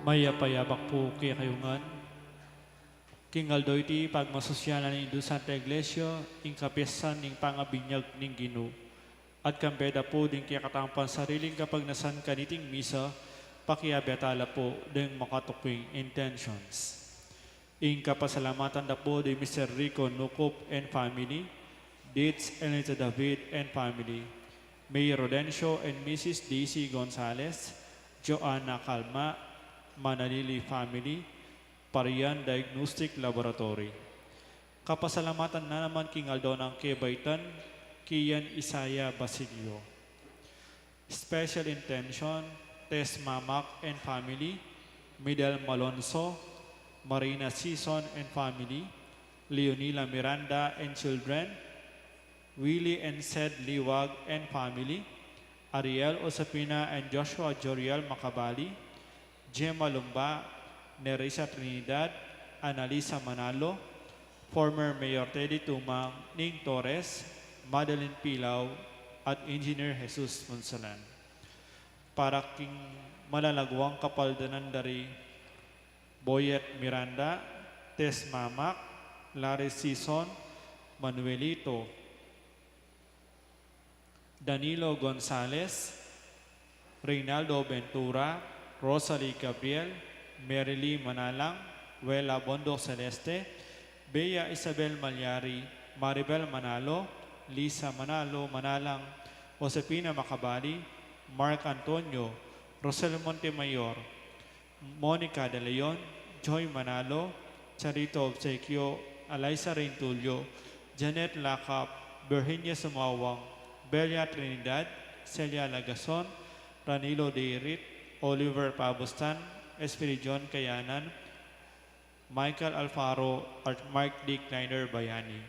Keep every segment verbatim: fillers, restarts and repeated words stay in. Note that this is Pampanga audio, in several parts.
Mayap a yabak pu kekayu ngan. King aldo iti, pagmasusyan na ning Santa Iglesia ing kapiestan ning pangabinyag ning Ginu. At kambe da pu ding kekatamung sariling kapagnasan kaniting misa, pakiabe tala pu ding makatuking intentions. Ing kapasalamatan da pu di Mister Rico Nucup and family, Ditz Elita David and family, Mayor Rodencio and Missus Daisy Gonzalez, Joanna Calma, Manalili family, Parian Diagnostic Laboratory. Kapasalamatan na naman king aldo nang kebaitan, ki Yan Isaya Basilio. Special intention, Tess Mamak and family, Midel Malonzo, Marina Sison and family, Leonila Miranda and children, Willie and Sed Liwag and family, Ariel Osapina and Joshua Joriel Macabali, Gemma Lumba, Nerissa Trinidad, Annalisa Manalo, former Mayor Teddy Tumang, Ning Torres, Madeline Pilaw, at Engineer Jesus Monsalan. Para king malalaguang kapaldanan da ri Boyet Miranda, Tess Mamak, Larry Sison, Manuelito, Danilo Gonzalez, Reynaldo Ventura, Rosalie Gabriel, Merily Manalang, Wela Bondo Celeste, Bea Isabel Malyari, Maribel Manalo, Lisa Manalo Manalang, Josefina Macabali, Mark Antonio, Rosel Montemayor, Monica De Leon, Joy Manalo, Charito Obsequio, Alaisa Reintulio, Janet Lacap, Virginia Sumawang, Belia Trinidad, Celia Lagason, Ranilo Deirit, Oliver Pabustan, Espiridion Kayanan, Michael Alfaro, at Mark D. Kleiner Bayani.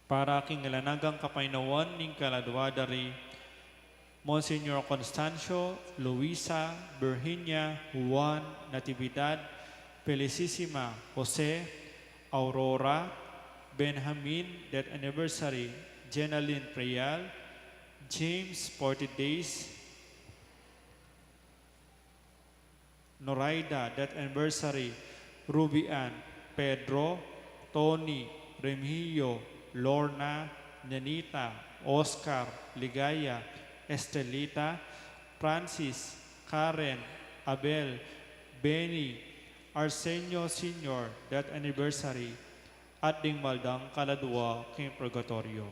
Para king alang anggang kapaynawan ning kaladua da ri Monsignor Constancio, Luisa, Virginia, Juan, Natividad, Felicissima, Jose, Aurora, Benjamin, death anniversary, Jenalyn Preal, James, forty days, Noraida, death anniversary, Ruby Ann, Pedro, Tony, Remigio, Lorna, Nenita, Oscar, Ligaya, Estelita, Francis, Karen, Abel, Benny, Arsenio Senior, death anniversary, at ding maldang kaladua king purgatorio.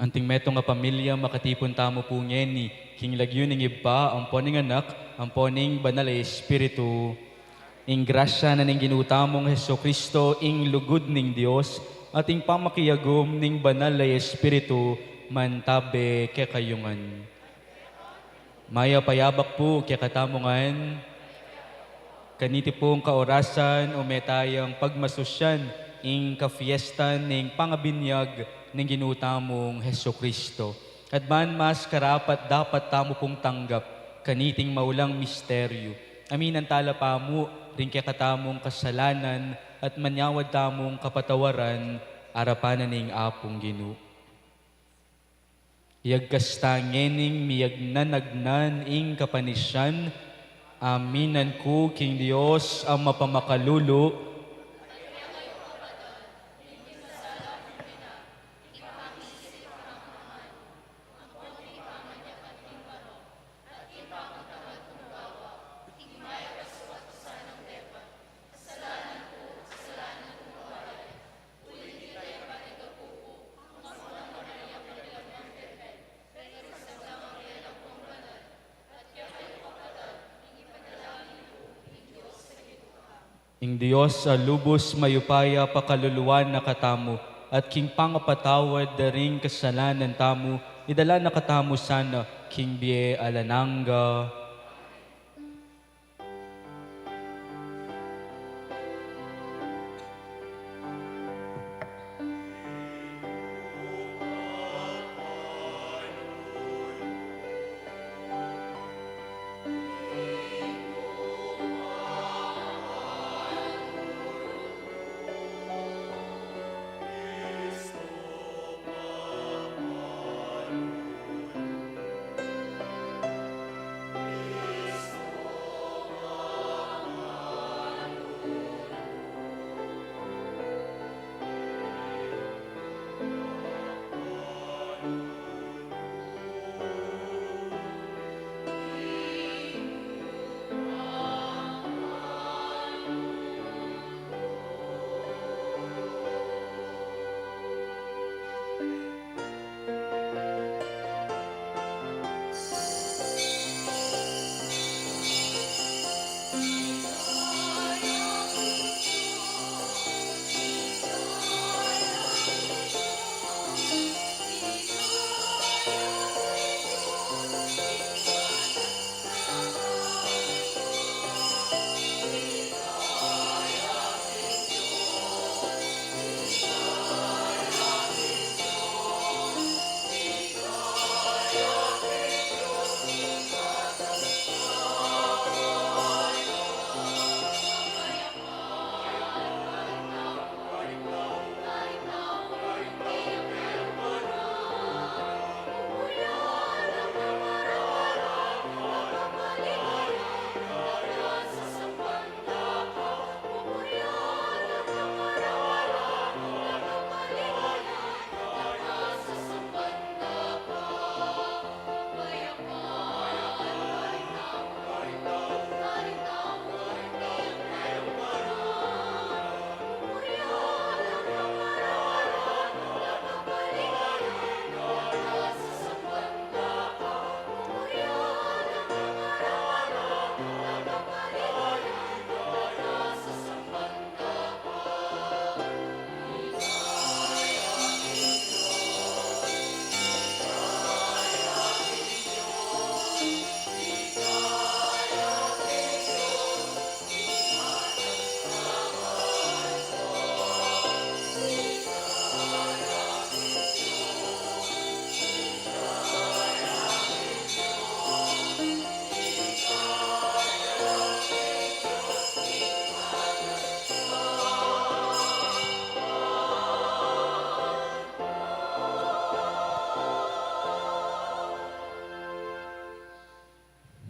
Anting metung a pamilya, makatipun tamu pu ngeni king lagyu ning Ibpa, ampo ning Anak, ampo ning Banal a Espiritu. Ing grasya na ning Ginu tamung Jesucristo, ing lugud ning Dios, at ing pamakiagum ning Banal a Espiritu, mantabe kekayu ngan. Mayap a yabak pu kekatamu ngan. Kaniti pung kaorasan, ume tayang pagmasusyan ing kafiestan ning pangabinyag ning Ginu tamung Jesucristo. At ban mas karapat-dapat tamu pung tanggap kaniting maulang misteryu, aminan tala pa mu ring kekatamung kasalanan at manyawad tamung kapatawaran arapan na ning Apung Ginu. Iyagkas ta ngening miyagnanagnan ing kapanisyan, aminan ku king Dios a mapamakalulu, ing Dios a lubus mayupaya pakaluluan na katamu, at king pangapatawad da ring kasalanan tamu, idala na katamu sana king bie alang angga.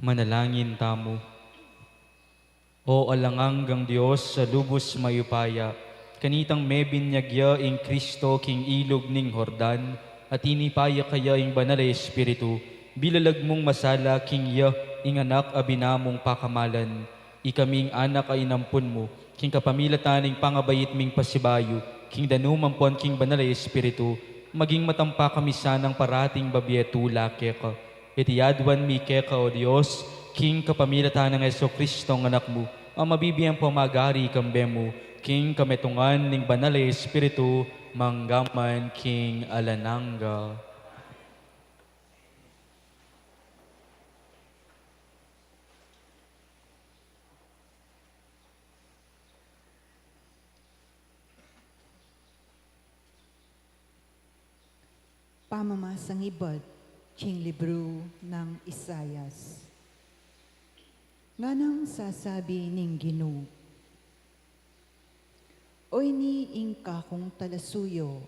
Manalangin tamu. O alang anggang Dios a lubus mayupaya, kanitang mebinyag ya ing Kristo king ilug ning Jordan, at tinipa ya kaya ing Banal a Espiritu, bilalag mung masala king ya ing anak a bina mung pakamalan. Ikami ing anak a inampun mu, king kapamilatan ning pangabait ming pasibayu king danum ampon king Banal a Espiritu, Maging matampa kami sanang parating bibie tula keka. Iti aduan mi keka, O Dios, king kapamilatan nang Jesucristo a Anak mu, a mabibie ampong magari kambe mu, king kametungan ning Banal a Espiritu, mangga man king alang angga. Pamamasang ibat king libru nang Isaias. Nganang sasabi ning Ginu, "Oyni ing kakung talasuyu,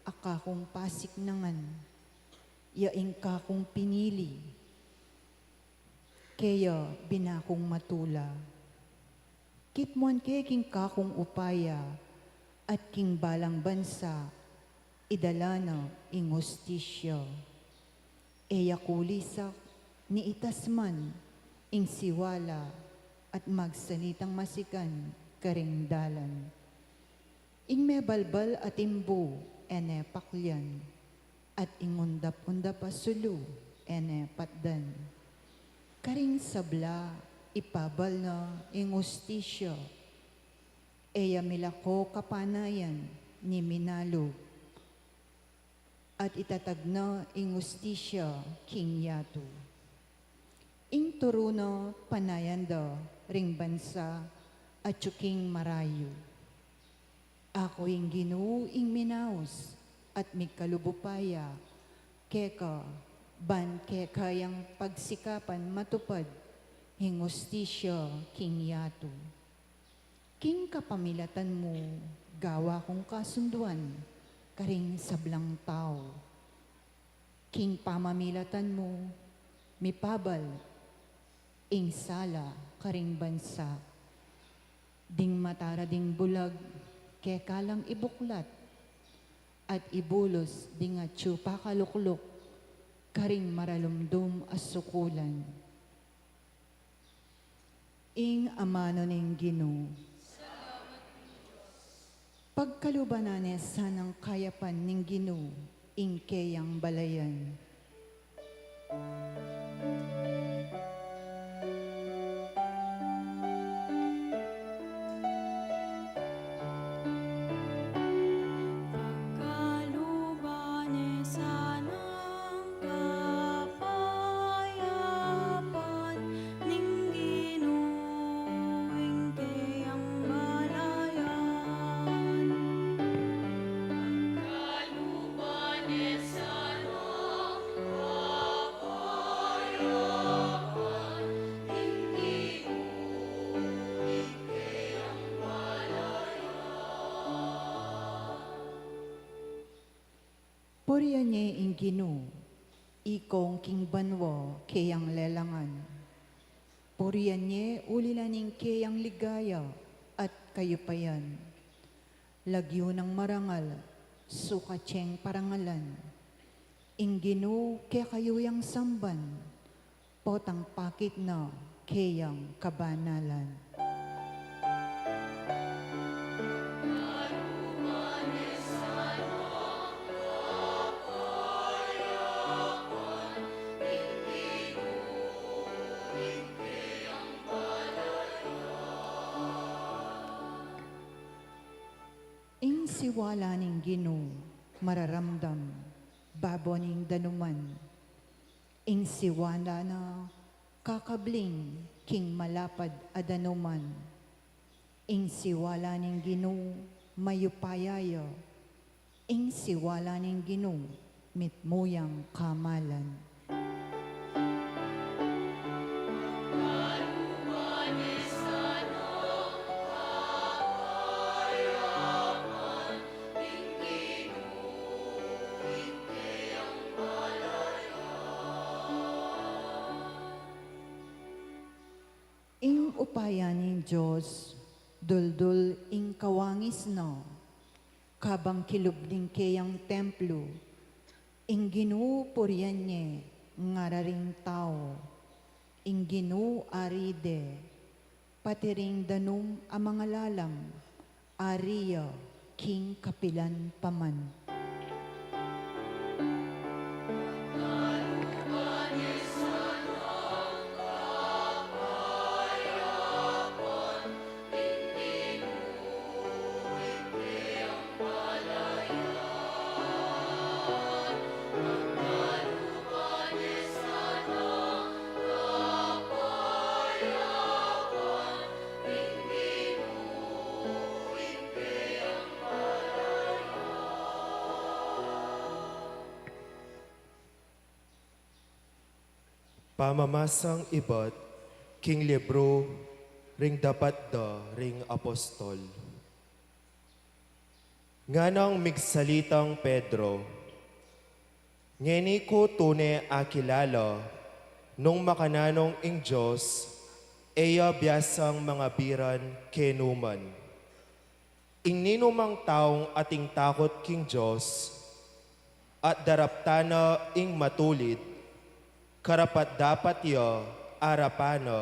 a kakung pasiknangan, ya ing kakung pinili, keya binakung matula. Kitmuan ke king kakung upaya, at king balang bansa, idala na ing hustisya. E ya kulisak, ni itas man ing siwala, at magsalitang masikan karing dalan. Ing mebalbal a timbu, e ne paklian, at ing undap-undap a sulu, e ne patdan. Karing sabla, ipabal na ing hustisya. E ya milako kapanayan ni minalug, at itatag na ing hustisya king yatu. Ing turu na panayan da ring bansa atyu king marayu. Aku ing Ginu ing minaus at migkalub upaya keka, ban kekayang pagsikapan matupad ing hustisya king yatu. King kapamilatan mu, gawa kung kasunduan karing sablang tau. King pamamilatan mu, mipabal ing sala karing bansa. Ding matara ding bulag, keka lang ibuklat, at ibulus ding atyu pakalukluk karing maralumdum a sukulan." Ing amanu ning Ginu. Pagkaluban na ne sanang kayapan ning Ginu ing keyang balayan. Pagkaluban ne sanang kapayapan ning Ginu ing keyang balayan. Pagkaluban ne sanang kapayapan ning Ginu ing keyang balayan. Purian ye ing Ginu, ikong king banua keyang lelangan. Purian ye uli la ning keyang ligaya at kayupayan. Lagyu nang marangal, sukat yeng parangalan. Ing Ginu kekayu yang samban, potang pakit na keyang kabanalan. Ing siwala ning Ginu mararamdam babo ning danuman. Ing siwala na kakabling king malapad a danuman. Ing siwala ning Ginu mayupaya ya. Ing siwala ning Ginu mitmu yang kamalan. Ing upaya ning Dios, duldul ing kawangis na, kabang kilub ning keyang templu. Ing Ginu purian ye ngara ring tau. Ing Ginu ari de, pati ring danum a mangalalam, ari ya king kapilan pa man. Pamamasang ibat king libru ring Dapat da ring Apostol. Nganang migsalitang Pedro, ngeni ku tune akilala nung makananung ing Dios e ya biasang mangabiran kenu man. Ing ninumang taung ating takut king Dios at daraptan na ing matulid, karapat-dapat ya arapan na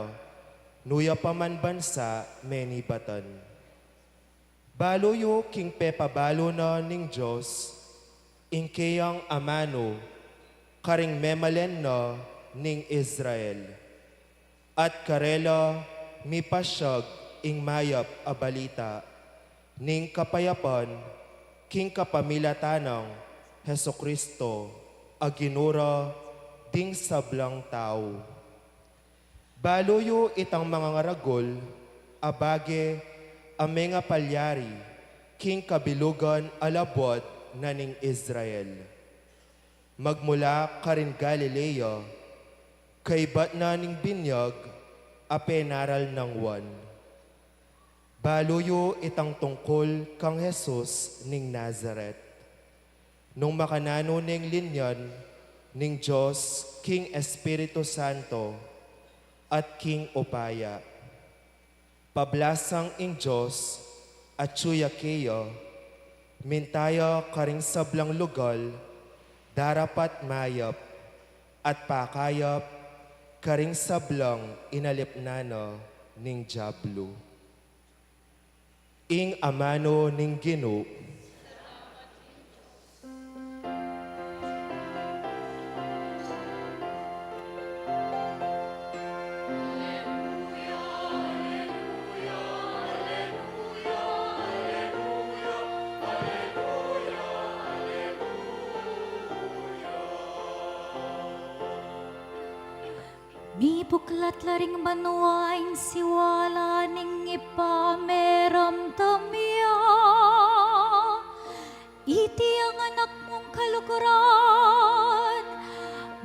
nu ya pa man bansa menibatan. Balu yu king pepabalu na ning Dios ing keyang amanu karing memalen na ning Israel, at karela mipasyag ing mayap a balita ning kapayapan king kapamilatan nang Jesucristo a Ginu ra ding sablang tau. Balu yu itang mangangaragul a bage a mengapalyari king kabilugan a labuad na ning Israel, magmula karin Galilea, kaibat na ning binyag a penaral nang Juan. Balu yu itang tungkul kang Jesus ning Nazaret, nung makananu neng linyan ning Dios king Espiritu Santo at king upaya. Pablasang ing Dios atyu ya keya, minta ya karing sablang lugal darapat mayap at pakayap karing sablang inalipnan na ning diablu. Ing amanu ning Ginu. Mibuklat la ring banua ing siwala ning ipameramdam ya. Iti ing anak mung kaluguran,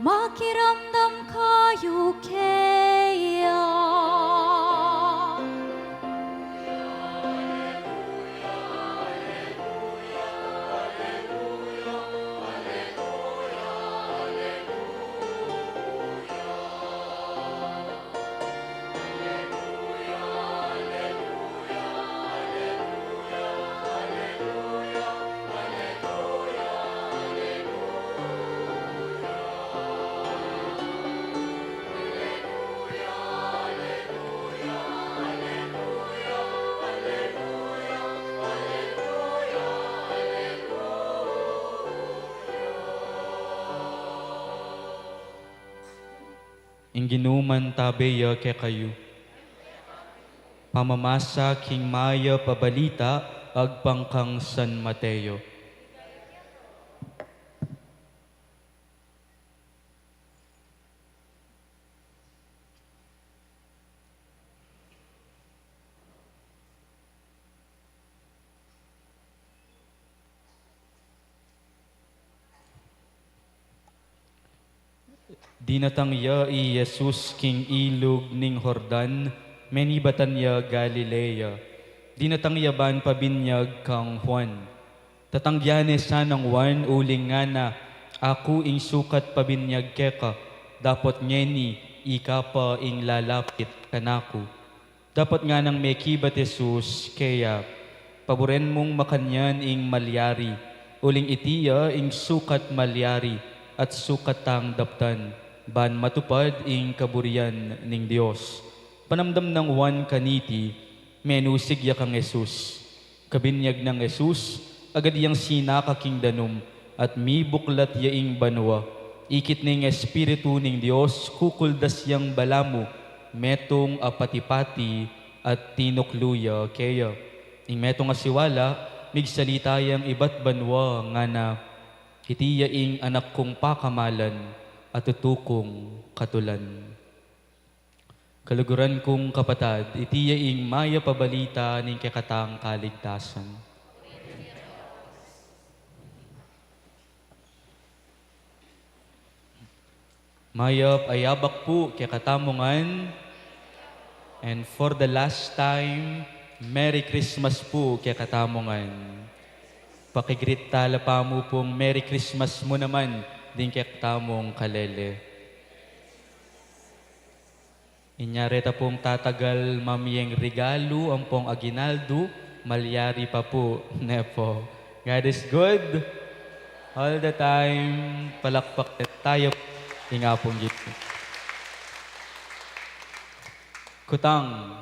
makiramdam kayu keya. Ing Ginu mantabe ya kekayu. Pamamasa king mayap a balita agpang kang San Mateo. Dinatang ya i Jesus king ilug ning Jordan, menibatan ya Galilea. Dinatang ya ban pabinyag kang Juan. Tatanggian ne sa nang Juan uling ngana, "Aku ing sukat pabinyag keka, dapot ngeni ika pa ing lalapit kanaku." Dapot nganang mekibat Jesus keya, "Paburen mung makanyan ing malyari, uling iti ya ing sukat malyari at sukat tang daptan, ban matupad ing kaburian ning Dios." Panamdam nang Juan kaniti, menusig ya kang Jesus. Kabinyag nang Jesus, agad yang sinaka king danum, at mibuklat ya ing banua. Ikit ne ing Espiritu ning Dios, kukuldas yang balamu, metung a pati-pati, at tinuklu ya keya. Ing metung a siwala, migsalita yang ibat banua, ngana, "Iti ya ing anak kung pakamalan, a tutu kung katulan." Kaluguran kung kapatad, iti ya ing mayap a balita ning kekatang kaligtasan. Mayap a yabak pu kekatamu ngan. And for the last time, Merry Christmas pu kekatamu ngan. Pakigreet tala pa mu pung Merry Christmas mu naman ding kekatamung kalele. Inya reta pung tatagal mamieng regalu ampong aguinaldo, malyari pa pu, ne po. God is good all the time. Palakpak tayo ing Apung Ginu. Kutang,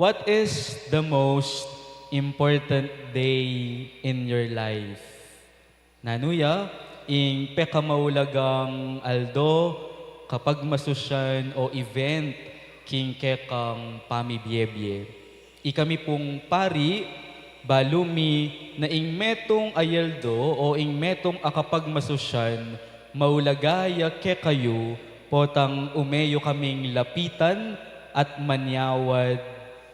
what is the most important day in your life? Nanu ya ing pekamaulagang aldo, kapagmasusyan o event king kekang pamibiebie? Ikami pung pari, balu mi na ing metung a aldo o ing metung a kapagmasusyan, maulaga ya kekayu, potang ume yu kaming lapitan at manyawad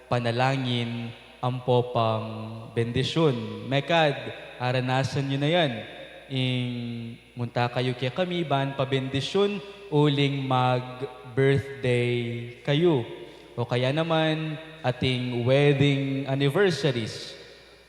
panalangin ampo pang bendisyun. Mekad, aranasan yu na yan. Ing munta kayu kekami ban pabendisyun uling mag-birthday kayu. O kaya naman, ating wedding anniversaries.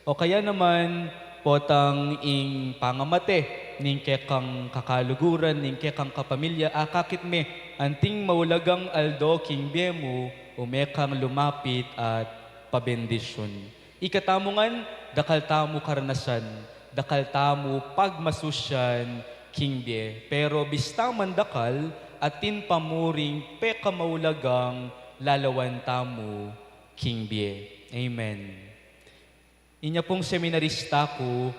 O kaya naman, potang ing pangamate ning kekang kakaluguran, ning kekang kapamilya, akakit me anting maulagang aldo king bie mu, ume kang lumapit at pabendisyun. Ikatamu ngan, dakal tamu karanasan, dakal tamu pagmasusyan king bie. Pero bista man dakal, atin pa mu ring pekamaulagang lalawan tamu king bie. Amen. Inya pung seminarista ku,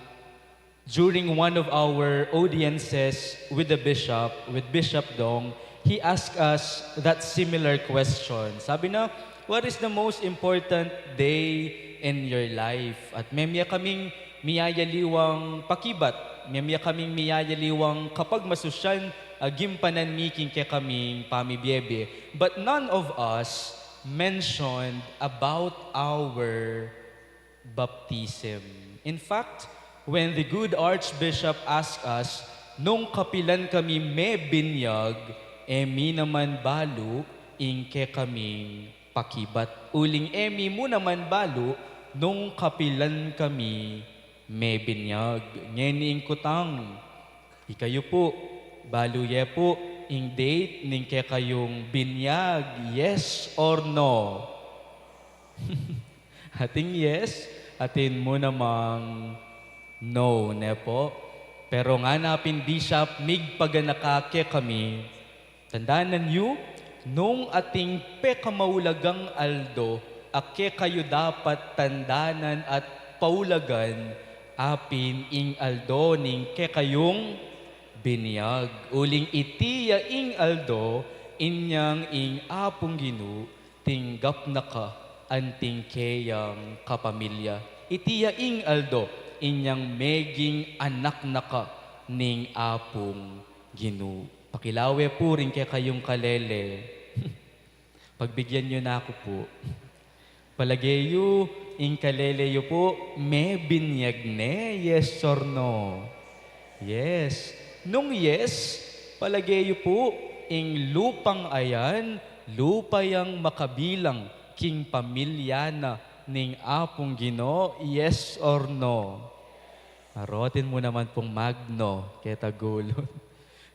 during one of our audiences with the bishop, with Bishop Dong, he asked us that similar question. Sabi na, "What is the most important day in your life?" At memye kaming miyayaliwang pakibat, memye kaming miyayaliwang kapagmasusyan a gimpanan mi king kekaming pamibiebie. But none of us mentioned about our baptism. In fact, when the good Archbishop asked us nung kapilan kami mebinyag, e mi naman balu ing kekaming pakibat. Uling e mi mu naman balu nung kapilan kami mebinyag. Ngeni ing kutang, ikayu pu, balu ye pu ing date ning kekayung binyag, yes or no? Atin yes, atin mu namang no, ne po? Pero ngana pin Bishop, migpaganaka kekami. Tandanan yu, nung ating pekamaulagang aldo a kekayu dapat tandanan at paulagan, apin ing aldo ning kekayung binyag. Uling iti ya ing aldo inyang ing Apung Ginu tinggap na ka anting keyang kapamilya. Iti ya ing aldo inyang meging anak na ka ning Apung Ginu. Pakilawe pu ring kekayung kalele. Pagbigyan yu na ku pu. Palage yu, ing kalele yu pu, mebinyag ne, yes or no? Yes. Nung yes, palage yu pu, ing lupang ayan, lupa yang makabilang king pamilya na ning Apung Ginu, yes or no? Arotin mu naman pung magno, keta gulu.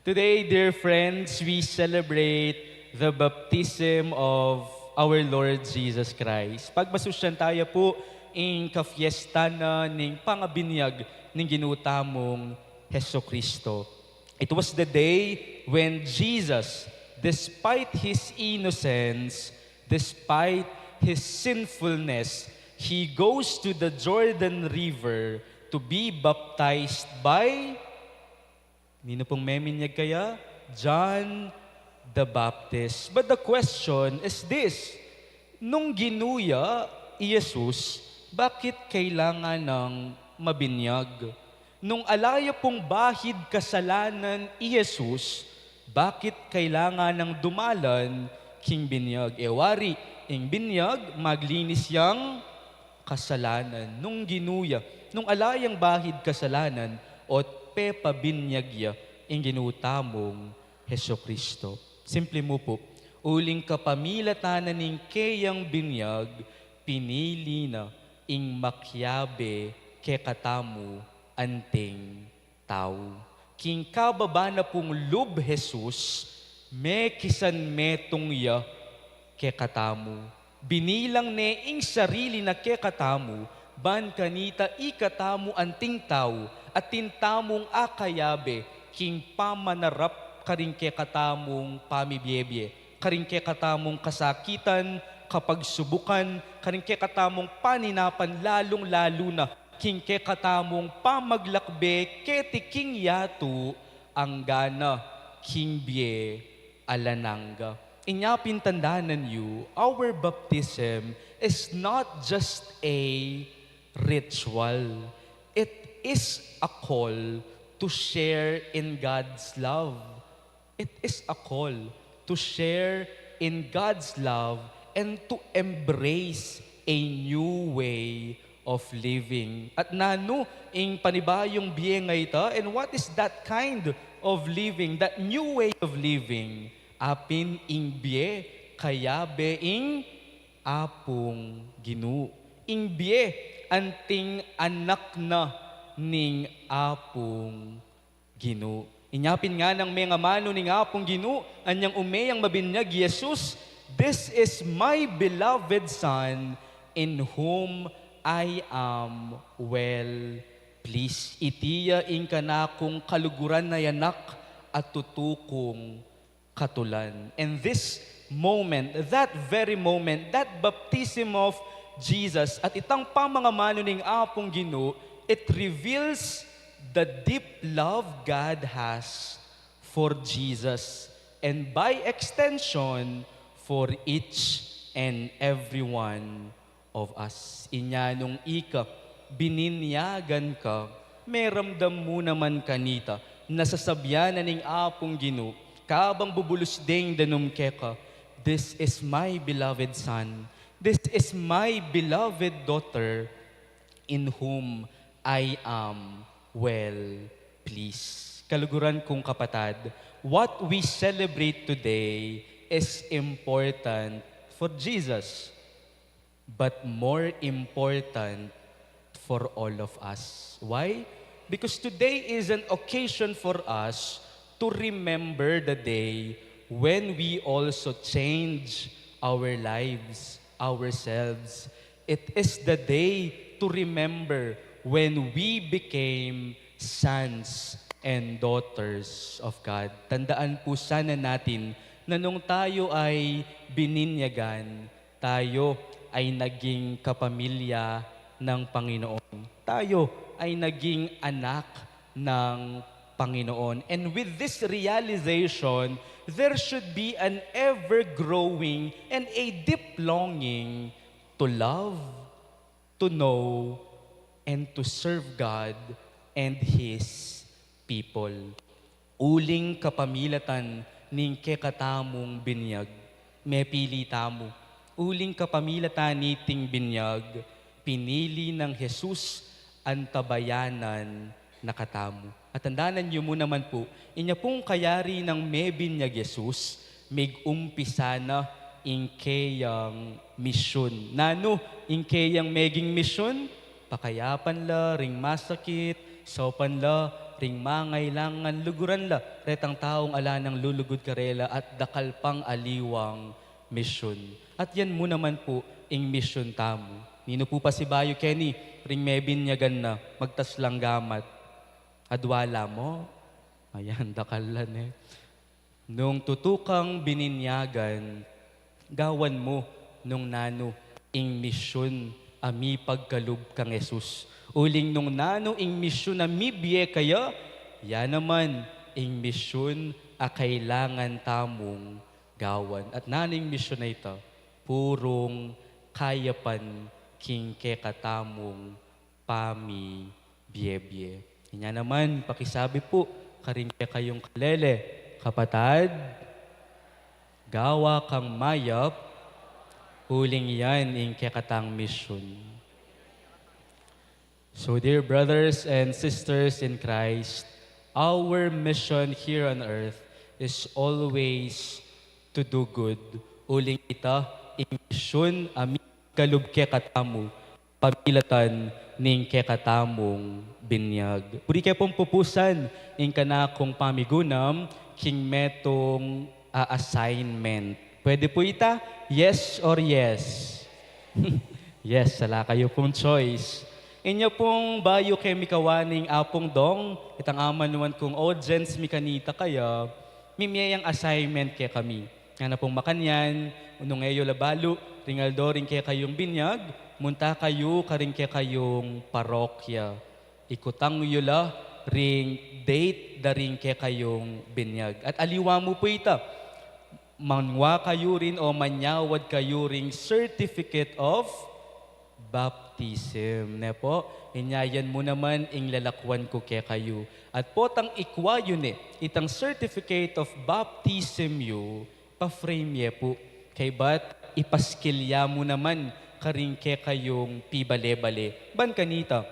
Today, dear friends, we celebrate the baptism of our Lord Jesus Christ. Pagmasusyan taya pu ing kafiesta na ning pangabinyag ning Ginu tamung Jesucristo. It was the day when Jesus, despite his innocence, despite his sinfulness, he goes to the Jordan River to be baptized by Ninu pung meminyag kaya? John the Baptist. But the question is this, nung Ginu ya i Jesus, bakit kailangan nang mabinyag? Nung ala ya pung bahid kasalanan i Jesus, bakit kailangan nang dumalan king binyag? E wari, ing binyag, maglinis yang kasalanan. Nung Ginu ya, nung ala yang bahid kasalanan, ot pepabinyag ya ing Ginu tamung Jesucristo. Simple mu pu, uling kapamilatan na ning keyang binyag, pinili na ing makiabe kekatamu anting tau. King kababa na pung lub Jesus, mekisan metung ya kekatamu. Binilang ne ing sarili na kekatamu, ban kanita ikatamu anting tau, atin tamung akayabe king pamanarap karing kekatamung pamibiebie, karing kekatamung kasakitan, kapagsubukan, karing kekatamung paninapan, lalung-lalu na king kekatamung pamaglakbe keti king yatu, anggana king bie alang angga. Inya pin tandanan yu, our baptism is not just a ritual. It is a call to share in God's love. It is a call to share in God's love and to embrace a new way of living. At nanu ing panibayung bie nga ita, and what is that kind of living, that new way of living? Apin ing bie kayabe ing Apung Ginu. Ing bie anting anak na ning Apung Ginu. Inya pin nganang mengamanu ning Apung Ginu, anyang ume yang mabinyag i Jesus, "This is my beloved Son, in whom I am well pleased." Iti ya ing kanakung kaluguran a anak a tutu kung katulan. And this moment, that very moment, that baptism of Jesus, at itang pamangamanu ning Apung Ginu, it reveals the deep love God has for Jesus, and by extension, for each and every one of us. Inya nung ika, bininyagan ka, meramdam mu naman kanita, na sasabian na ning Apung Ginu, kabang bubulus deng danum keka, "This is my beloved Son. This is my beloved daughter, in whom I am well pleased." Kaluguran kung kapatad, what we celebrate today is important for Jesus, but more important for all of us. Why? Because today is an occasion for us to remember the day when we also change our lives, ourselves. It is the day to remember when we became sons and daughters of God. Tandaan po sana natin na nung tayo ay bininyagan, tayo ay naging kapamilya ng Panginoon. Tayo ay naging anak ng Panginoon. And with this realization, there should be an ever-growing and a deep longing to love, to know, and to serve God and His people. Uling kapamilatan ning kekatamung binyag, mepili tamu. Uling kapamilatan niting binyag, pinili nang Jesus, antabayanan na katamu. At tandanan yu mu naman pu, inya pung kayari nang mebinyag Jesus, migumpisa na ing keyang misyun. Nanu ing keyang meging misyun? Pakayapan la ring masakit, saupan la ring mangailangan, luguran la retang taung ala nang lulugud karela, at dakal pang aliwang misyun. At yan mu naman pu ing misyun tamu. Ninu pu pasibayu keni ring mebinyagan na, magtas lang gamat? Adwa la mu? Ayan, dakal la ne. Nung tutu kang bininyagan, gawan mu nung nanu ing misyun a mipagkalub kang Jesus. Uling nung nanu ing misyun a mibie kaya, ya naman ing misyun a kailangan tamung gawan. At nanu ing misyun a ita? Purung kayapan king kekatamung pamibiebie. Inya naman, pakisabi pu karing kekayung kalele, kapatad, gawa kang mayap, uling yan ing kekatang misyun. So, dear brothers and sisters in Christ, our mission here on earth is always to do good. Uling ita ing misyun a mikalub kekatamu, pamilatan ning kekatamung binyag. Puri ke pung pupusan ing kanakung pamigunam king metung, ah, assignment. Pwede pu ita? Yes or yes? Yes, ala kayu pung choice. Inya pung bayu ke mikawa ning Apung Dong, itang amanuan kung audience mi kanita kaya, mimie yang assignment kekami. Ngana pung makanyan, nung e yu la balu ring aldo ring kekayung binyag, munta kayu karing kekayung parokya. Ikutang yu la ring date da ring kekayung binyag. At aliwa mu pu ita, mangwa kayu rin o manyawad kayu ring certificate of baptism. Ne pu, inya yan mu naman ing lalakwan ku kekayu. At potang ikwa yu ne itang certificate of baptism yu, pa-frame ye pu. Kaybat ipaskil ya mu naman karing kekayung pibale-bale. Ban kanita,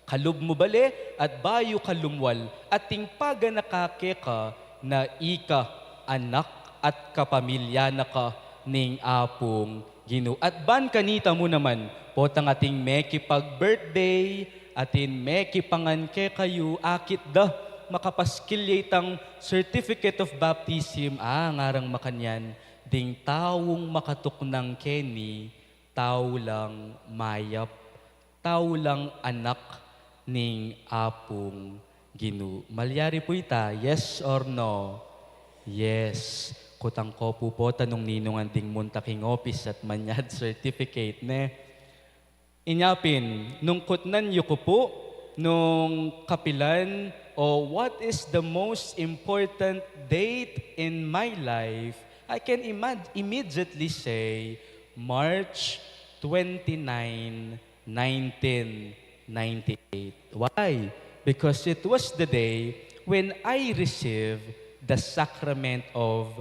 kalub mu bale at bayu ka lumwal, ating paganaka keka na ika anak at kapamilya na ka ning Apung Ginu. At ban kanita mu naman, potang ating mekipag-birthday, atin mekipangan kekayu, akit da makapaskil ya itang certificate of baptism, a ngarang makanyan, ding taung makatuknang keni, tau lang mayap, tau lang anak ning Apung Ginu. Malyari pu ita, yes or no? Yes. Kutang ko pu, pota nung ninungan ding munta king office at manyad certificate, ne? Inya pin, nung kutnan yu ku pu, nung kapilan o what is the most important date in my life, I can imag-, immediately say, March twenty-nine, nineteen ninety-eight. Why? Because it was the day when I received the sacrament of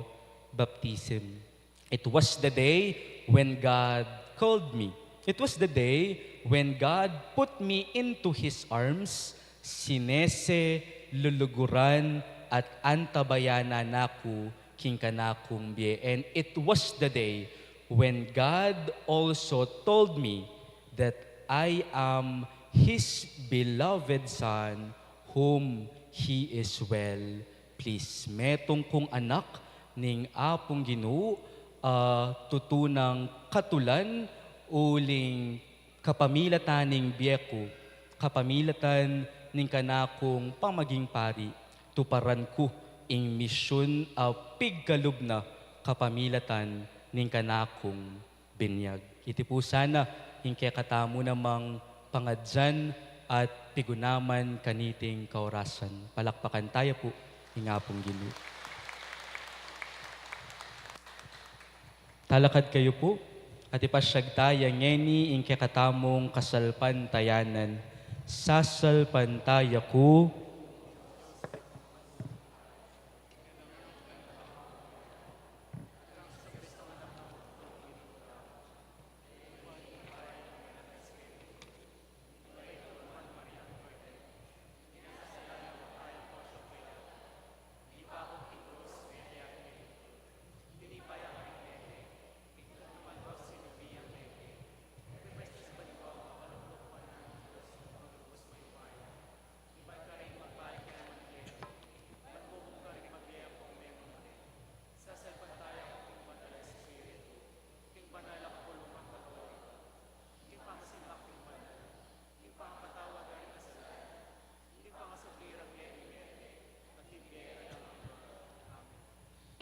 baptism. It was the day when God called me. It was the day when God put me into His arms, sinese, luluguran, at antabayanan na ku king kanakung bie. And it was the day when God also told me that I am His beloved Son, whom He is well pleased. Metung kung anak ning Apung Ginu, a tutu nang katulan, uling kapamilatan ning bie ku, kapamilatan ning kanakung pamaging pari, tuparan ku ing misyun a pigkalub na kapamilatan ning kanakung binyag. Iti pu sana ing kekatamu namang pangadyan at pigunaman kaniting kaorasan. Palakpakan taya pu ing Apung Ginu. Talakad kayu pu, at ipasyag taya ngeni ing kekatamung kasalpantayanan. Sasalpantaya ku.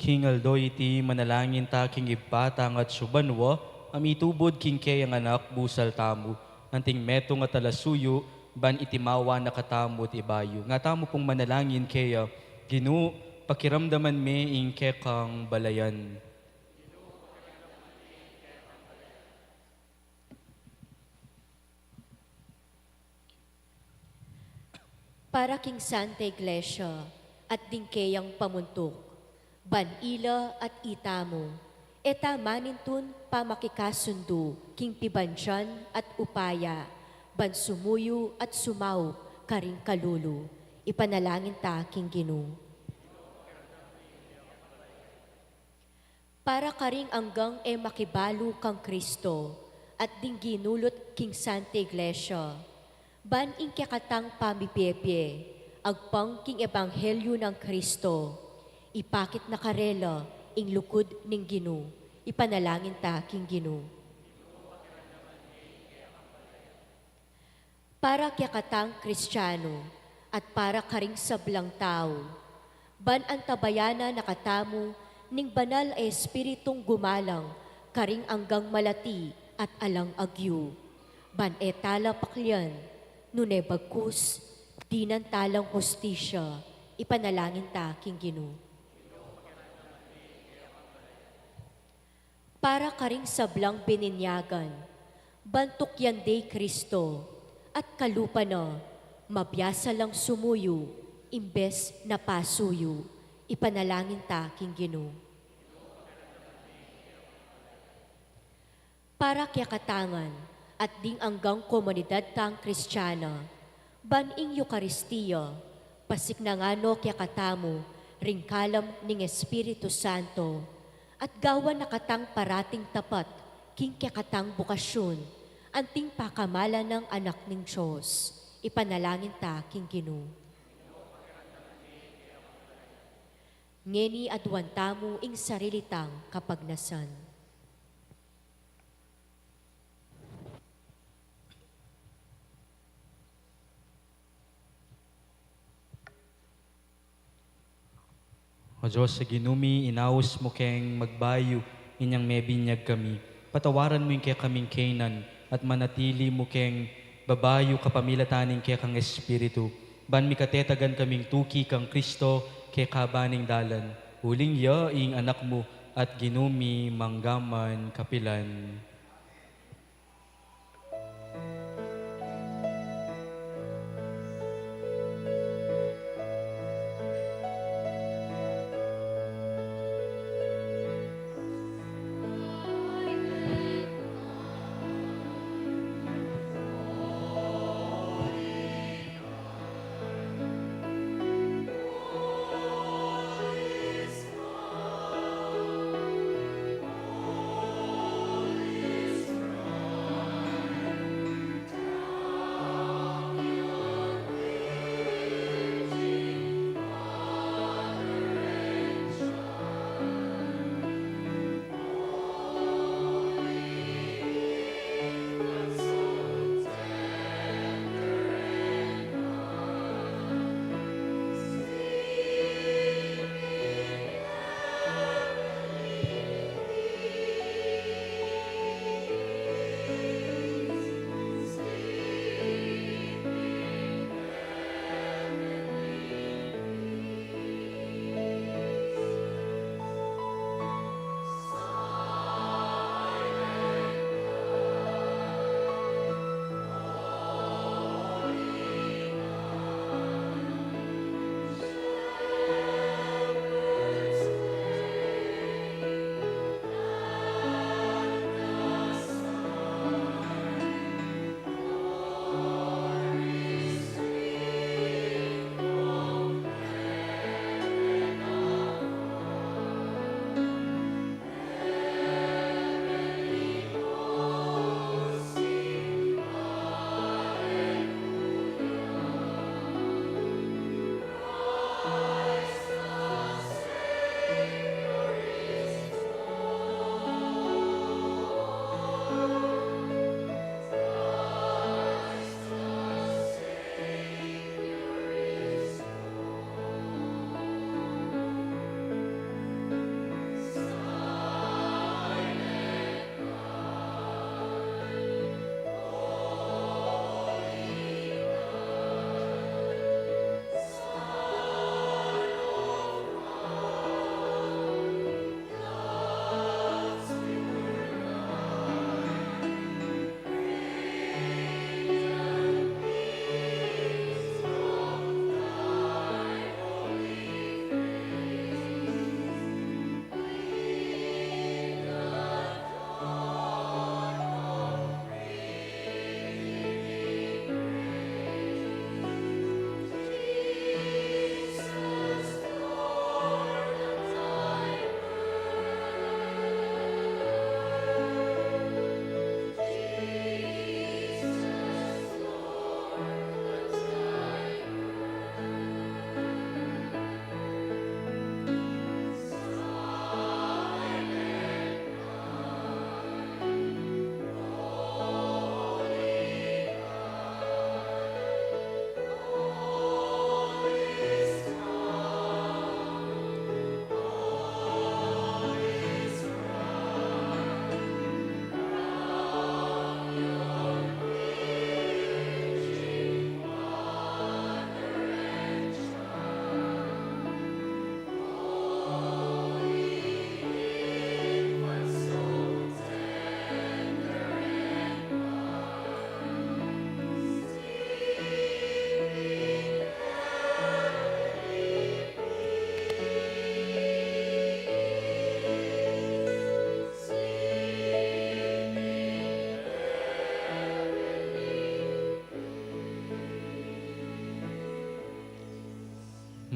King aldo iti, manalangin ta king Ibpa tang atsu banua, a mitubud king keyang anak busal tamu, anting metung a talasuyu, ban itimawa na katamu at ibayu. Nga tamu pung manalangin keya, Ginu, pakiramdaman me ing kekang balayan. Para king Santa Iglesia at ding keyang pamuntuk, ban ila at itamu, e ta manintun pamakikasundu king pibandian at upaya, ban sumuyu at sumaup karing kalulu. Ipanalangin ta king Ginu. Para karing anggang e makibalu kang Kristo at ding ginulut king Santa Iglesia, ban ing kekatang pamibie-bie agpang king ebanghelyu nang Kristo, ipakit na karela ing lukud ning Ginu. Ipanalangin ta king Ginu. Para kekatang Kristiano at para karing sablang tau, ban antabayanan na katamu ning Banal a Espiritung gumalang karing anggang malati at alang agyu, ban e tala paklian, nune bagkus dinan talang hustisya. Ipanalangin ta king Ginu. Para karing sablang bininyagan, ban tukyan de i Kristo, at kalupa na, mabiasa lang sumuyu imbes na pasuyu. Ipanalangin ta king Ginu. Para kekatangan at ding anggang komunidad tang Kristiana, ban ing Eukaristia pasiknangan no kekatamu ring kalam ning Espiritu Santo, at gawan na katang parating tapat king kekatang bukasyun, anting pakamalan nang Anak ning Dios. Ipanalangin ta king Ginu. Ngeni aduan tamu ing sarili tang kapagnasan. O Dios a Ginu mi, inaus mu keng magbayu inyang mebinyag kami. Patawaran mu ing kekaming kainan at manatili mu keng babayu kapamilatan ning kekang Espiritu, ban mikatetagan kaming tuki kang Kristo kekaban ning dalan. Uling ya ing Anak mu at Ginu mi manggaman kapilan.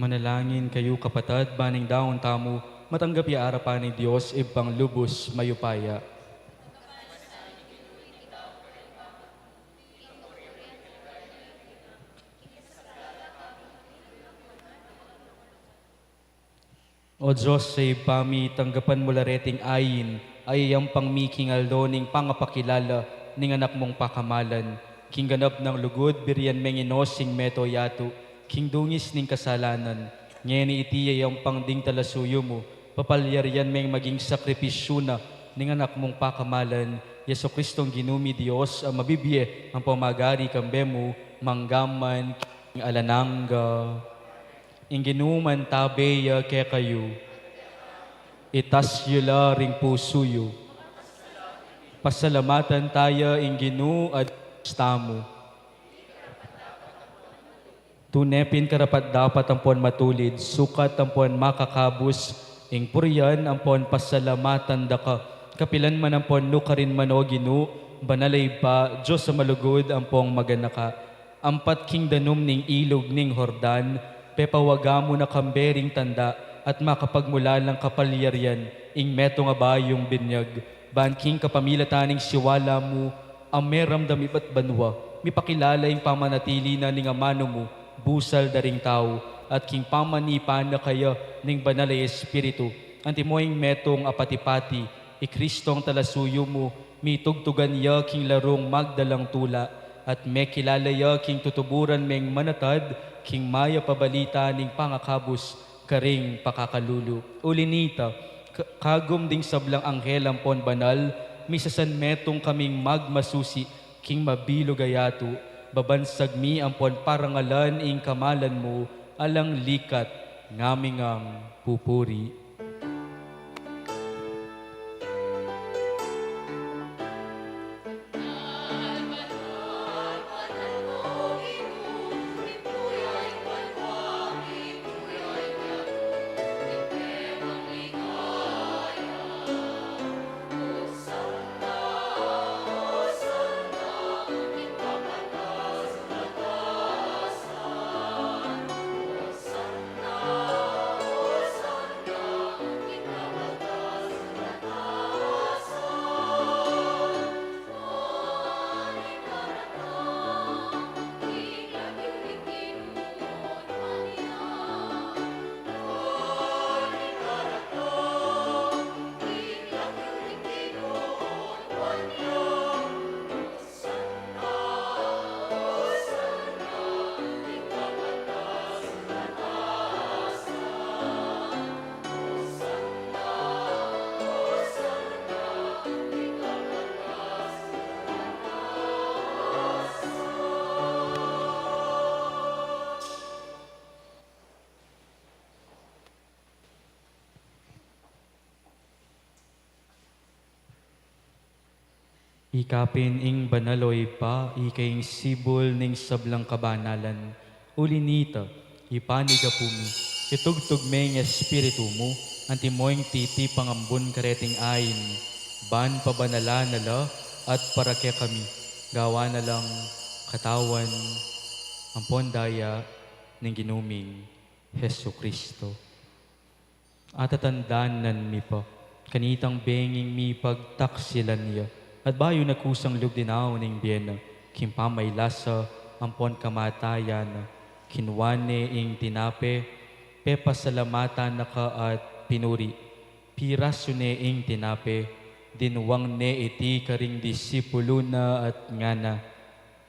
Manalangin kayu, kapatad, ban ing daun tamu matanggap ya arapan ning Dios Ibpang lubus mayupaya. O Dios a Ibpa mi, tanggapan mu la reting ain a iyayampang mi king aldo ning pangapakilala ning Anak mung pakamalan. King ganap nang lugud, burian meng inosing meto yatu king dungis ning kasalanan. Ngeni iti iyayampang ding talasuyu mu, papalyarian meng maging sakripisyu na ning Anak mung pakamalan, Jesucristong Ginu mi, Dios a mabibie ampong magari kambe mu mangga man king alang angga. Ing Ginu mantabe ya kekayu. Itas yu la ring pusu yu. Pasalamatan taya ing Ginu a Dios tamu. Tune pin karapat-dapat ampon matulid, sukat ampon makakabus, ing purian ampon pasalamatan da ka, kapilan man ampon nukarin man, o Ginu, banal a Ibpa, Dios a malugud ampong maganaka. Ampat king danum ning ilug ning Jordan, pepawaga mu na kambe ring tanda at makapagmulalang kapalyarian ing metung a bayung binyag, ban king kapamilatan ning siwala mu, a meramdam ibat banua, mipakilala ing pamanatili na ning amanu mu busal da ring tau, at king pamanipan na kaya ning Banal a Espiritu, antimo ing metung a pati-pati, i Kristong talasuyu mu, mitugtugan ya king larung magdalang tula, at mekilala ya king tutuburan meng manatad king mayap a balita ning pangakabus karing pakakalulu. Uli nita, ka-, kagum ding sablang anghel ampon banal, misasanmetung kaming magmasusi king mabilug a yatu, babansag mi ampon parangalan ing kamalan mu alang likat, ngami ngang pupuri. Ika pin ing banal, o Ibpa, ika ing sibul ning sablang kabanalan. Uli nita, ipanigapu mi, itugtug me ing Espiritu mu, antimo ing titipang ambun kareting ain, ban pabanalan na la at para kekami, gawan na lang katawan ampon daya ning Ginu ming Jesucristo. Atatandanan mi pa kanitang benging mipagtaksilan ya, at bayu na kusang lub dinaun ing bie na, king pamailasa ampon kamatayan na, kinua ne ing tinape, pepasalamatan na ka at pinuri, pirasu ne ing tinape, dinwang ne iti karing disipulu na at ngana: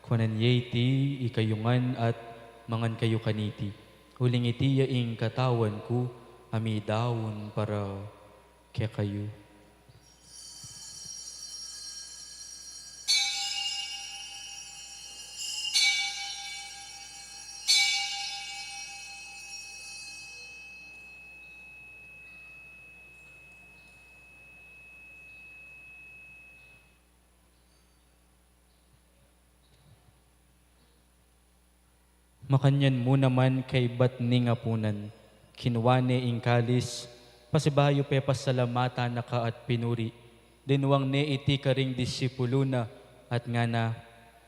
Kuanan ye iti ikayu ngan at mangan kayu kaniti. Uling iti ya ing katawan ku a midaun para kekayu. Makanyan mu naman kaibat ning apunan, kinua ne ing kalis, pasibayu pepasalamatan na ka at pinuri, dinwang ne iti karing disipulu na at ngana: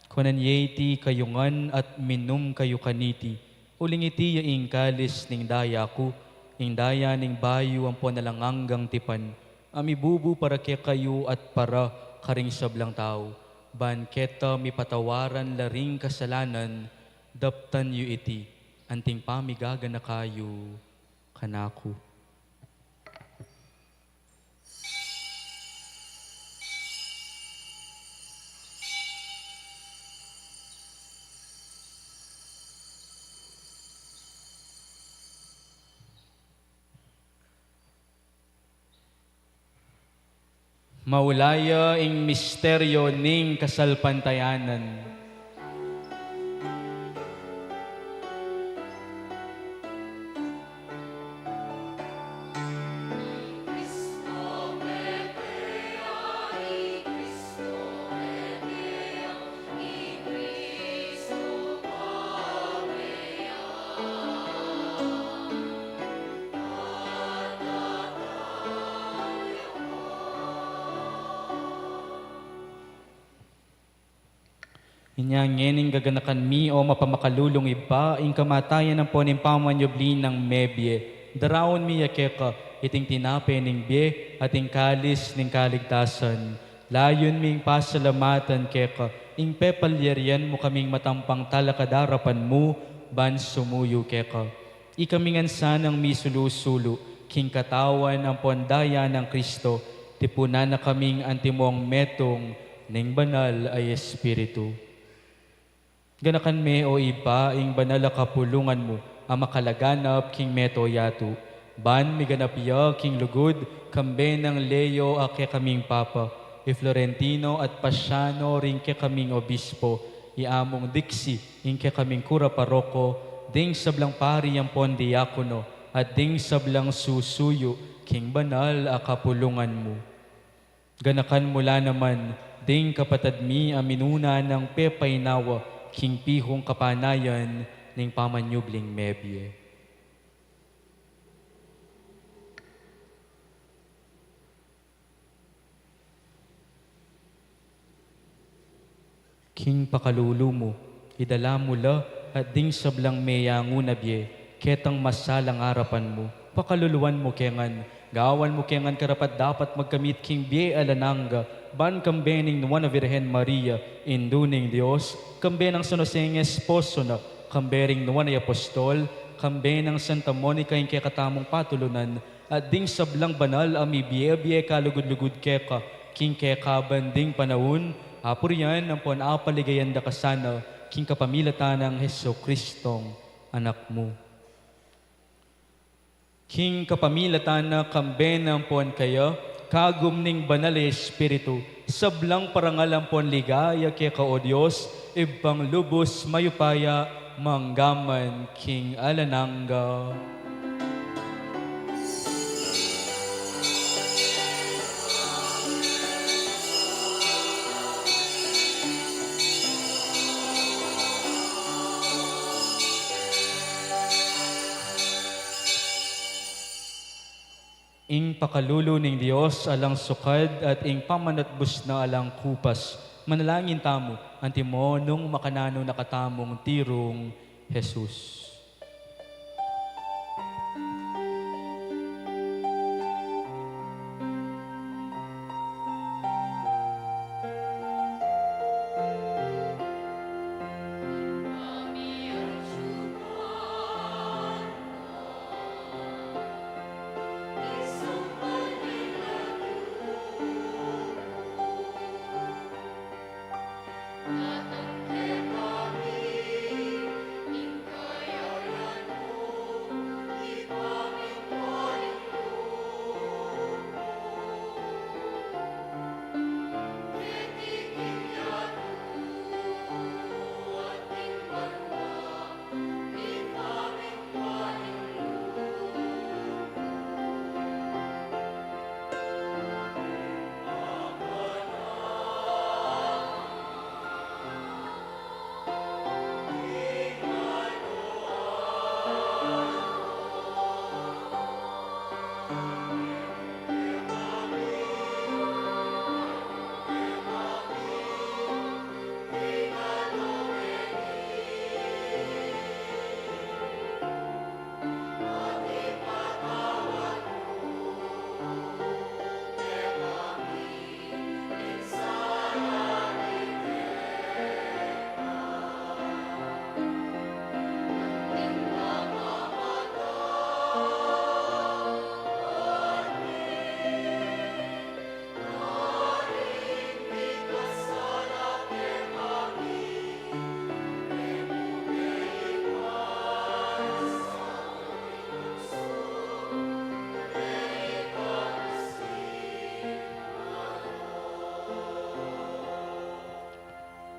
Kuanan ye iti kayu ngan at minum kayu kaniti. Uling iti ya ing kalis ning daya ku, ing daya ning bayu ampon alang anggang tipan, a mibubu para kekayu at para karing sablang tau, ban keta mipatawaran la ring kasalanan. Daptan yu iti, anting pamigaganaka yu kanaku. Maulaya ing misteryo ning kasalpantayanan. Inya ngening gaganakan mi, o mapamakalulung Ibpa, ing kamatayan ampon ing pamanyubli nang mebie, daraun mi ya keka iting tinape ning bie at ing kalis ning kaligtasan. Layun ming pasalamatan keka ing pepalyarian mu kaming matampang talakad arapan mu ban sumuyu keka. Ikami ngan sanang misulu-sulu king katawan ampon daya nang Kristo, tipunan na kaming antimong metung ning Banal a Espiritu. Ganakan me, o Ibpa, ing banal a kapulungan mu a makalaganap king meto yatu, ban miganap ya king lugud, kambe nang Leo a kekaming Papa, i Florentino at Pasiano ring kekaming Obispo, i Among Dixie ing kekaming Kura Paroko, ding sablang pari ampon diakono, at ding sablang susuyu king banal a kapulungan mu. Ganakan mu la naman ding kapatad mi a minuna nang pepainawa king pihung kapanayan ning pamanyubling mebie. King pakalulu mu, idala mu la at ding sablang meyangu na bie ketang masalang arapan mu. Pakaluluan mu ke ngan, gawan mu ke ngan karapat-dapat magkamit king bie alang angga, ban kambe ning Nuan a Virgen Maria, Indu ning Dios, kambe nang San Jose ing esposo na, kambe ring nuan a apostol, kambe nang Santa Monica ing kekatamung patulunan, at ding sablang banal a mibie-bie kalugud-lugud keka king kekaban ding panaun, apurian ampon apaligayan da ka sana king kapamilatan nang Jesucristong Anak mu. King kapamilatan na, kambe na ampon kaya, kagum ning Banal a Espiritu, sablang parangal ampon ligaya keka, o Dios, Ibpang lubus mayupaya, mangga man king alang angga. Ing pakalulu ning Dios alang sukad at ing pamanatbus na alang kupas. Manalangin tamu, antimo nung makananu na katamung tirung Jesus.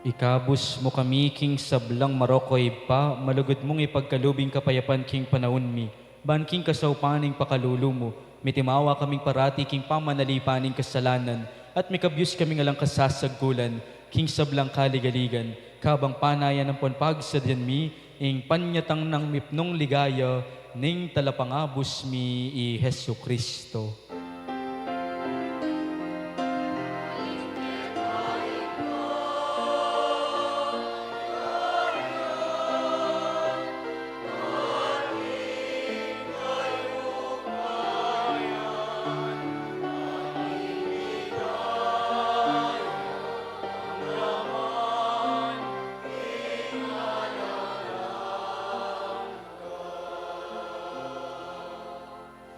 Ikabus mu kami king sablang marok, o Ibpa, malugud mung ipagkalub ing kapayapan king panaun mi, ban king kasaupan ning pakalulu mu, mitimawa kaming parati king pamanalipan ning kasalanan, at mikabyus kaming alang kasasagkulan king sablang kaligaligan, kabang panayan ampon pagsadyan mi ing panyatang nang mipnung ligaya ning Talapangabus mi i Jesucristo.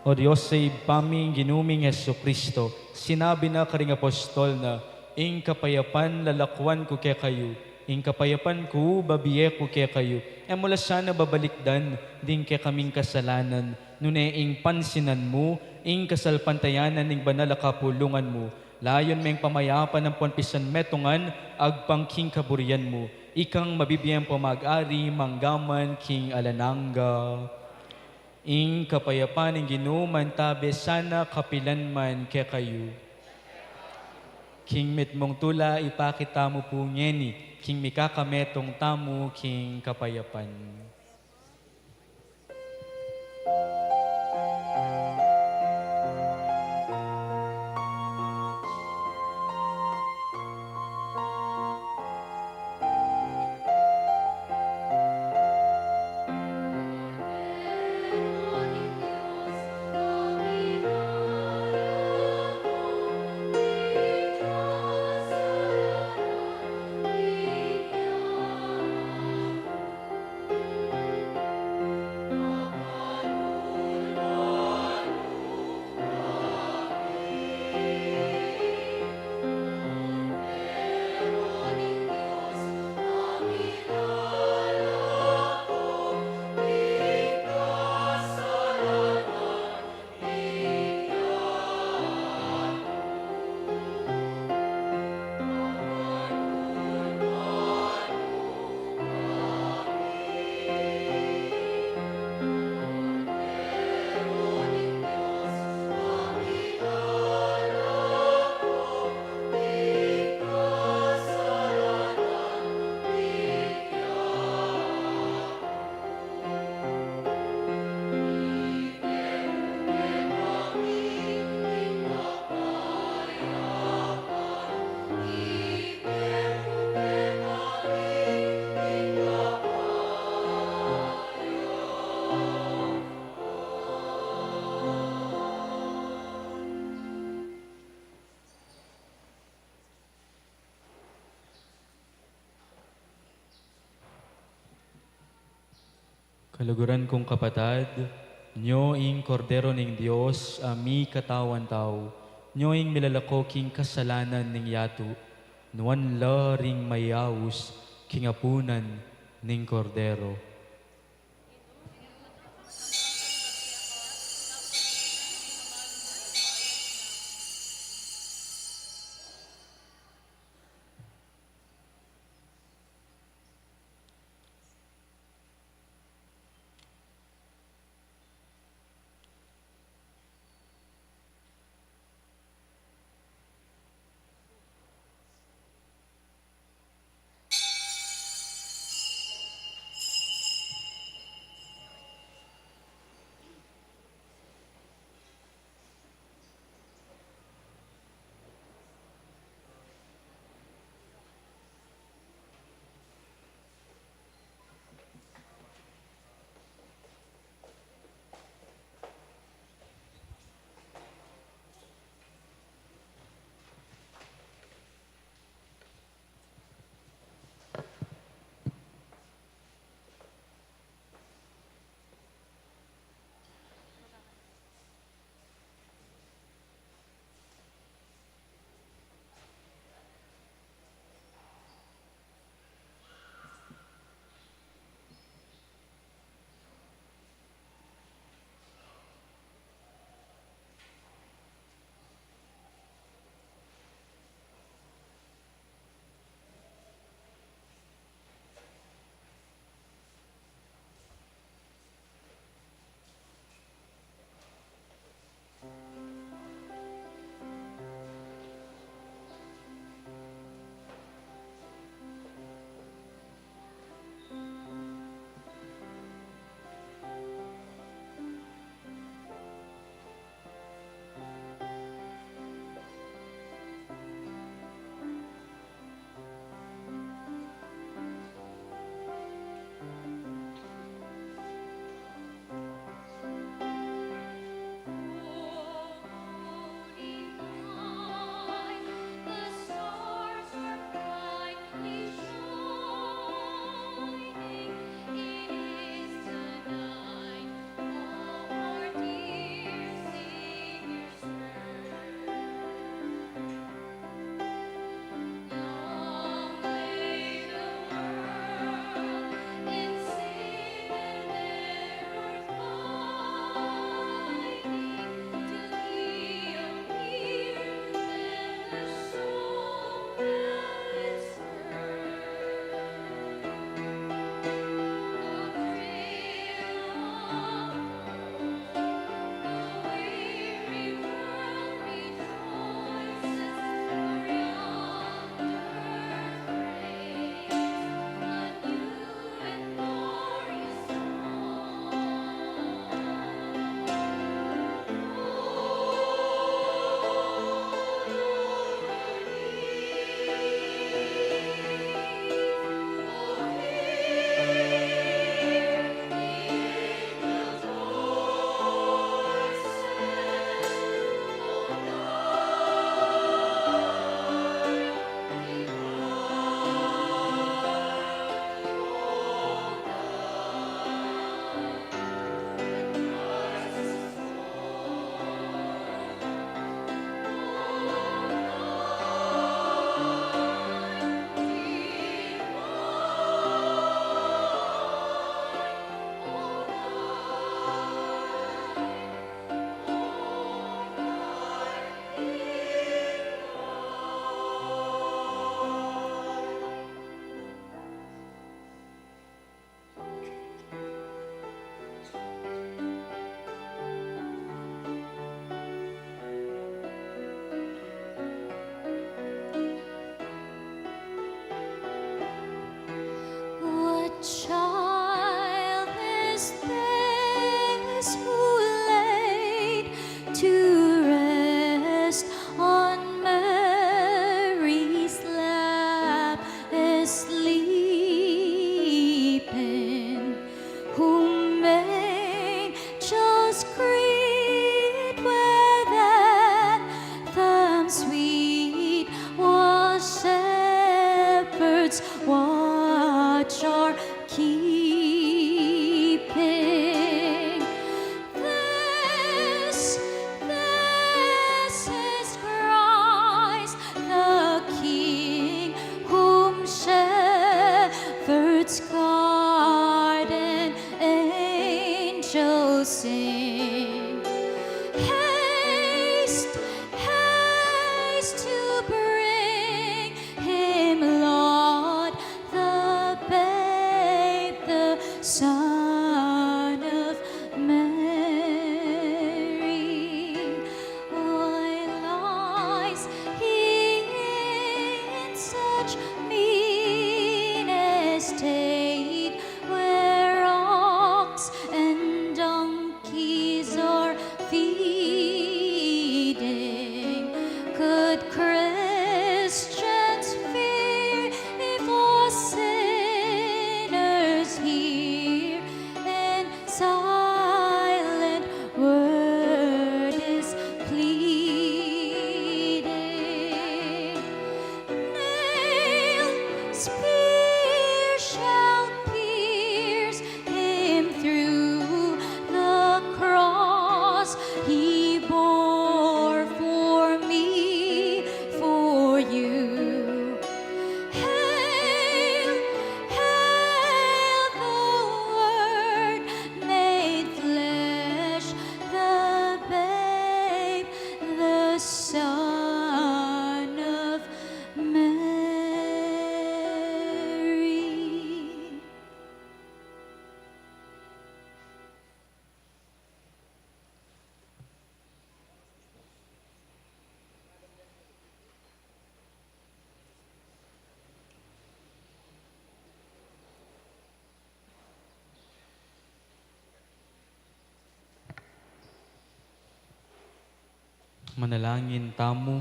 O Dios a Ibpa mi, ing Ginu ming Jesucristo, sinabi na karing apostol na, "Ing kapayapan lalakuan ku kekayu, ing kapayapan ku bibie ku kekayu." E mu la sana babalikdan ding kekaming kasalanan, nune ing pansinan mu ing kasalpantayanan ning banal a kapulungan mu, layun meng pamayapan ampon pisanmetungan agpang king kaburian mu, ikang mabibie ampong mag-ari manggaman king alang angga. Ing kapayapan ning Ginu mantabe sana kapilan man kekayu. King mitmung tula ipakit tamu pu ngeni, king mikakametung tamu king kapayapan. Kaluguran kung kapatad, nyo ing Kordero ning Dios a mikatawan tau, nyo ing milalako king kasalanan ning yatu, nuan la ring mayaus king apunan ning Kordero. Manalangin tamu.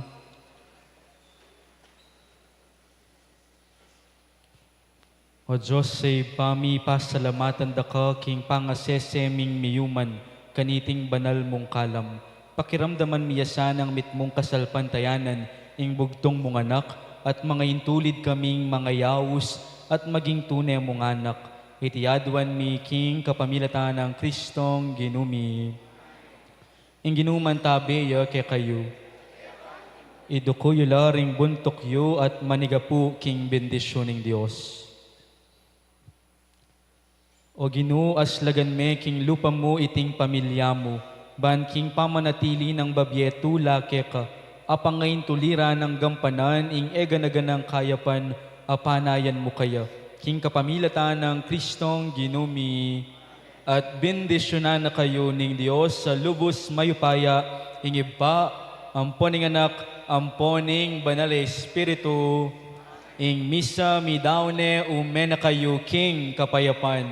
O Dios, sa Ibpa mi, pasalamatan da ka king pangasese ming miyuman kaniting banal mung kalam. Pakiramdaman mi ya sanang mitmung kasalpantayanan ing bugtung mung Anak, at mangaintulid kaming mangayaus at maging tune mung anak. Iti aduan mi king kapamilatan nang Kristong Ginu mi. Ing Ginu mantabe ya kekayu. Iduku yu la ring buntuk yu at manigapu king bendisyun ning Dios. O Ginu, aslagan me king lupa mu iting pamilya mu, ban king pamanatili nang babie tula keka, apangaintulira nang gampanan ing eganaganang kayapan a panayan mu kaya, king kapamilatan nang Kristong Ginu mi. At bendisyunan na kayu ning Dios a lubus mayupaya, ing Ibpa, ampo ning Anak, ampo ning Banal a Espiritu. Ing misa midaun ne, ume na kayu king kapayapan.